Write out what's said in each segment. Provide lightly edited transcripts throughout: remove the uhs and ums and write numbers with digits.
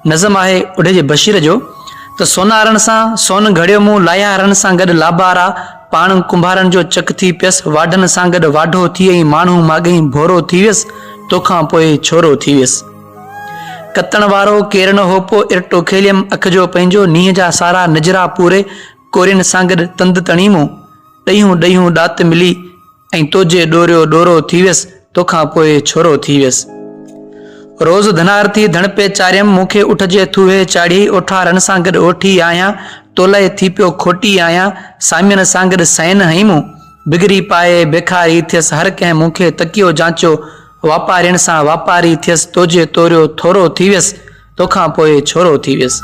نظم آهي اڍي جي بشير جو ته سونارن سان سون گهڙيو مون لاهيارن سان گڏ لابارا پاڻ ڪنڀارن جو چڪ ٿي پيس واڍن سان گڏ واڍو ٿي ۽ ماڻهو ماڳهين ڀورو ٿي ويس توکان پوء ڇورو ٿي ويس. ڪتڻ وارو ڪير نه هو پوء ارٽو کيليم اک جو پنهنجو نينهن جا سارا نجرا پوري ڪورين سان گڏ تند تڻي مون ڏيهون ڏيهون ڏات ملي ۽ توجي ڏوريو ڏورو ٿي ويس، توکان پوء ڇورو ٿي ويس. روز ڌنار ٿي ڌڻ پي چاريم، مون کي اٺ جي ٿوهي چاڙهي، اوٺارن سان گڏ اوٺي آهيان، تولئه ٿي پيو کوٽي آهيان، سامين سان گڏ سئن هنئي مون، بگري پائي بيکاري ٿيس، هر ڪنهن مون کي تڪيو جانچيو، واپارين سان واپاري ٿيس، توجي توريو ٿورو ٿي ويس، توکان پوء ڇورو ٿي ويس.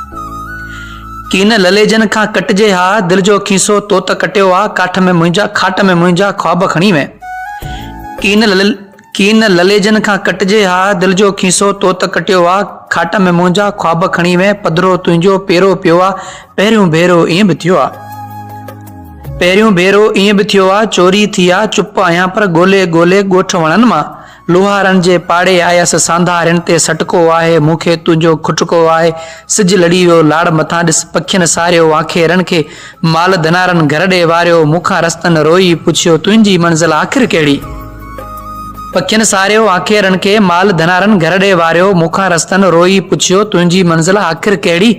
ڪين لليجن کان ڪٽجي ها، دل جو کيسو تو ته ڪٽيو آ، ڪاٺ ۾ منهنجا کاٽ ۾ منهنجا خواب کڻي وين. ڪين ڪين لليجن کان ڪٽجي ها، دل جو کيسو تو ته ڪٽيو آ، کاٽ ۾ منهنجا خواب کڻي وين، پڌرو تنهنجو پيرو پيو آ، پهريون ڀيرو ائين به ٿيو آ. پهريون ڀيرو ائين به ٿيو آ، چوري ٿي آ، چپ آهيان پر ڳولي ڳولي ڳوٺ وڻن مان. لوهارن جي پاڙي آيس، سانڌارين تي سٽڪو آهي، مون کي تنهنجو کٽڪو آهي، سج لڙي ويو لاڙ مٿان ڏس، پکين ساريو آکيرن کي، مال ڌنارن گهر ڏي واريو، مون کان رستن روئي پڇيو، تنهنجي منزل آخر ڪهڙي؟ پکين ساريو آکيرن کي، مال ڌنارن گهر ڏي واريو، مون کان رستن روئي پڇيو، تنهنجي منزل آخر ڪهڙي؟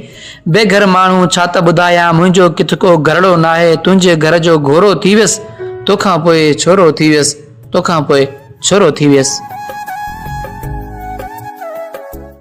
بي گهر ماڻهو ڇا ته ٻڌايان، منهنجو ڪٿ ڪو گهرڙو ناهي، تنهنجي گهر جو گهورو ٿي ويس، توکان پوء ڇورو ٿي ويس. توکان پوء ڇورو ٿي ويس.